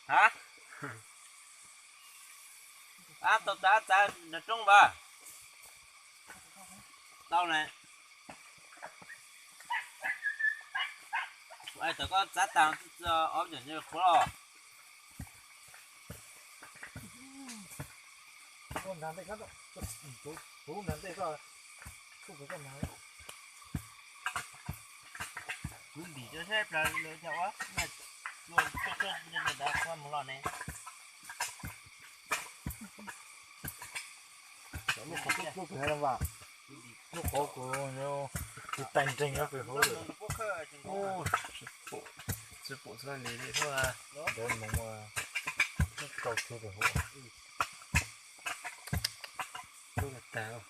Hab, ab tau txav txav nram roob vas. Tau na. Kuv hais tias koj txav tag twb txog ob yam qhuav los. Kuv ntim tso saib plaws lawv cov ua, ua tsuag tsuag li dav qhuav mus los ne. Lub qhov kuv, lub qhov kuv tsis tais nreeg nyob pem hauv lawm. Tsis pum, tsis pum xwb li li thuab. Ntawd mus, lub rau tsuag pem hauv. Tub tag.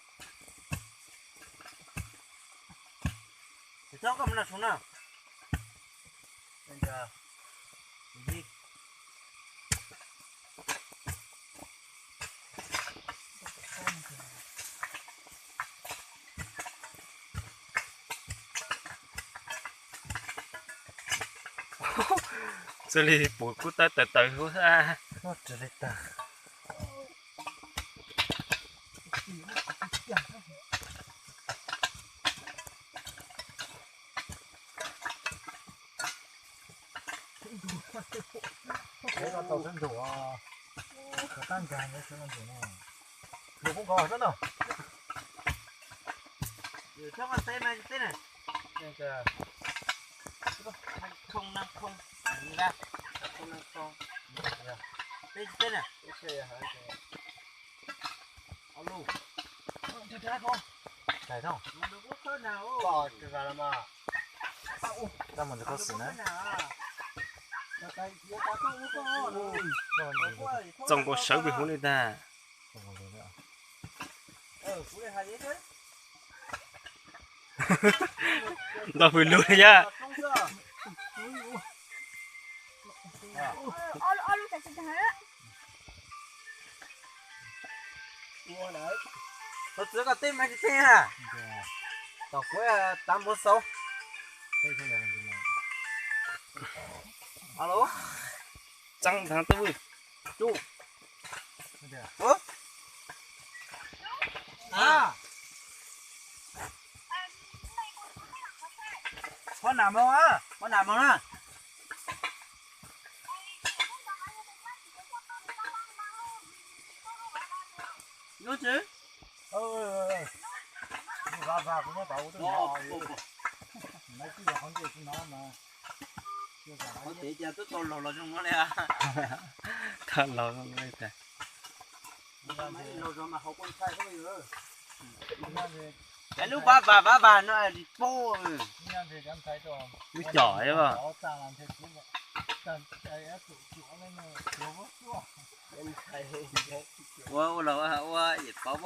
Txhob koj mus noj su na. Xws li pum kub tawb tawv tawv huv xwb. Tau sawv ntxov, tau tab nrag ntawd sawv ntxov no. Luag kuj nkaus xwb no. Txhob koj teb mas teb na. Khoo na khoo, khoo na khoo. Teb teb na. Txaus nkaus sawv pem huv li tag. Nto hws lug li yaj. Tau txwv koj teb mas tsis teb na. Tom kuv tav npuav xauv. Alo. Txeeb thav tub. Tub. Qhov nam moog, qhov nam moog na. Nub tsi? Vaj vaj kuv nyob tod, kuv tuaj nov. Lawv tib yog qhov ntej tsis nov mas. Qhov tiav cas twb tau laug los zoo no li. Tau laug zoo no li tas. Lub vaj vaj vaj vaj no tsis paub. Lub cov ua ua los ua yam paub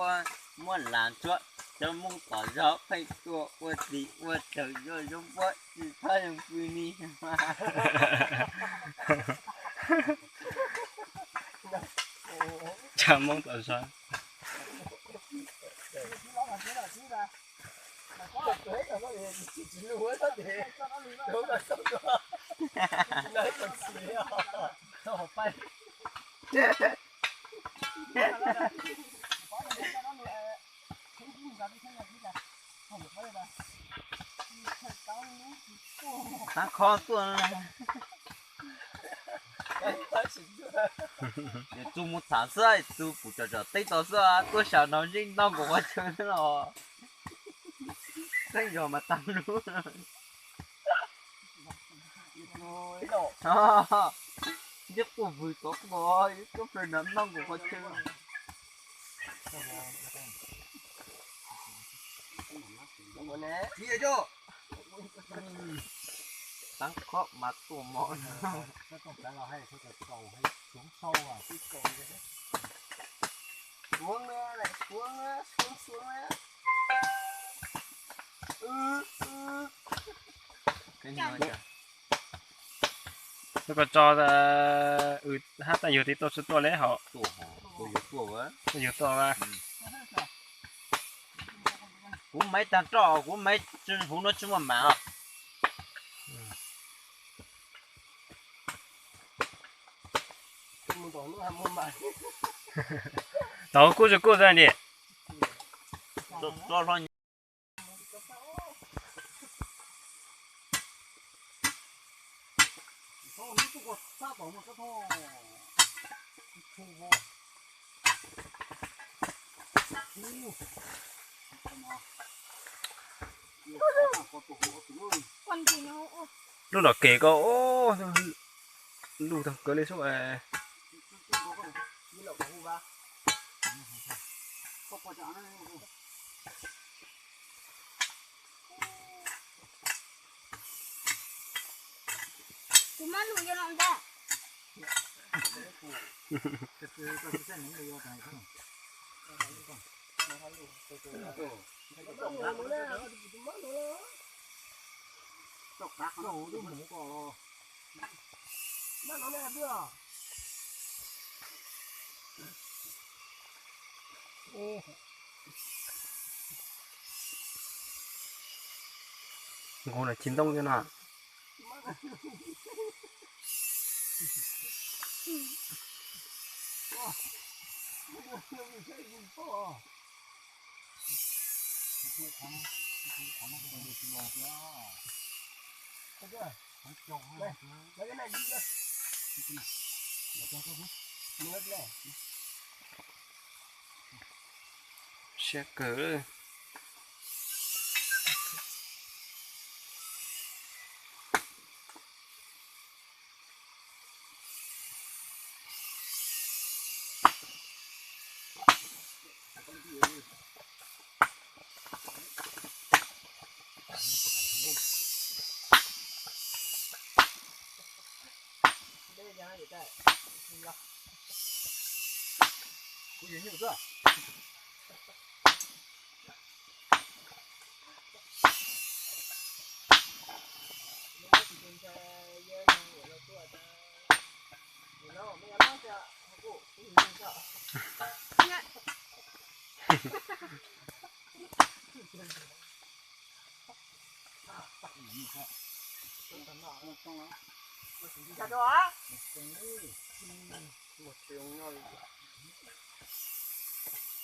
muab las ntsuab cov Hmoob tom zog pheej tuaj ua txiv ua tsawv zoo zoo npuab tsis txhob zoo pw ni. Tsam Hmoob tom zog. Taab khob tuaj. Txus mus tham xwb, txus pum tsom tsom teb tod xwb, tuaj xyaum no ntsej noj nkaus qhov chaw xwb los. Txheeb zog mas tag lub. Ntsej quaj vwg tod quaj, ib tub plaws no noj nkaus qhov chaw. Taab khob mas tuaj mog. Suav, suav, suav. Lub ko tso, hab taj yug tiv tuaj tsi tuaj le hom. Tuaj yug tuaj a. Kuv maiv tag roj, kuv maiv huv nuav tsi muaj mas os. Tau kuj tsi kuj tag li. Lub nom kem ko, lug tau kawg li xwb. Kuv muab lug yuav los ntag. Nkaus na, chiv ntoo thiab na. Siab kawg.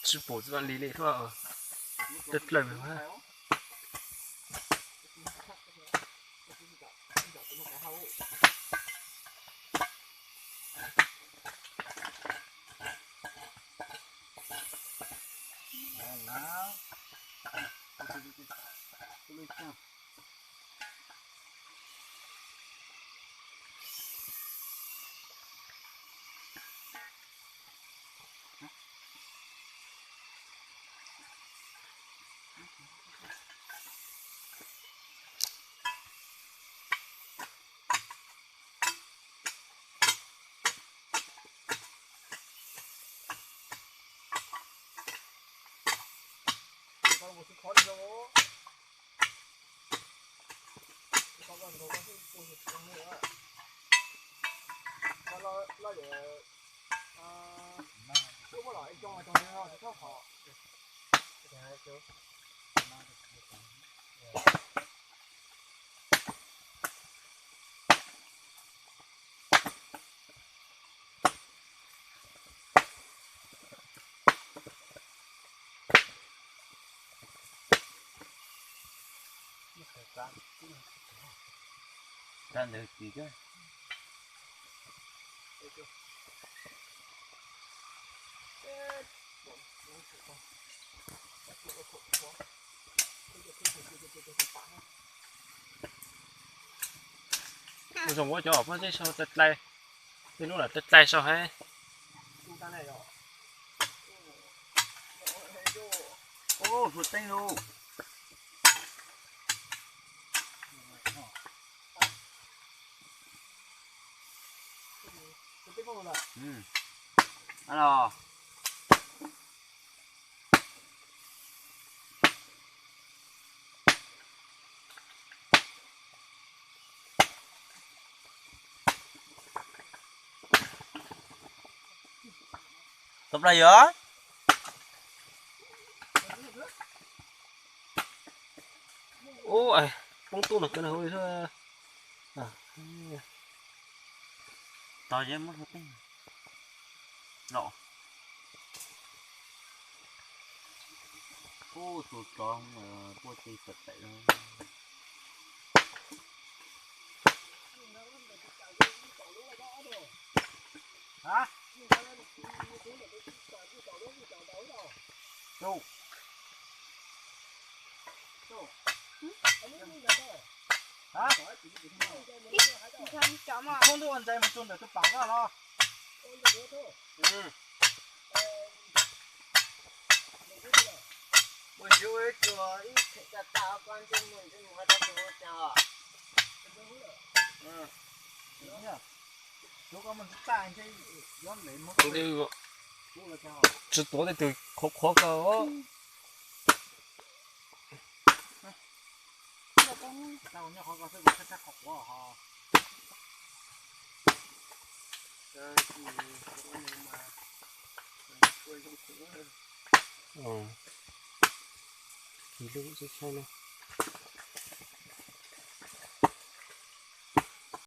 Tsis pum txoj li li thuab, dawb dawb. Zoo ua cov poj zeb sau dlai dlai, tej lub lam dlai dlai sau hab. Ua teeb lauj. Pla yog. Ub, poob tub no kawg na. Tos yeej muab hau tej los. Ub, tus tsov puaj ci tawm tawm. Ua ntses mus tsuag ntawm tus pam ko los. Ua ntses ua ib tsuas ib txheem tag tag ko ntsej muag ntsej muag rau tus ua cas os. Tsis tuav tej tus qhuav qhuav ko. Kis lub saib saib na.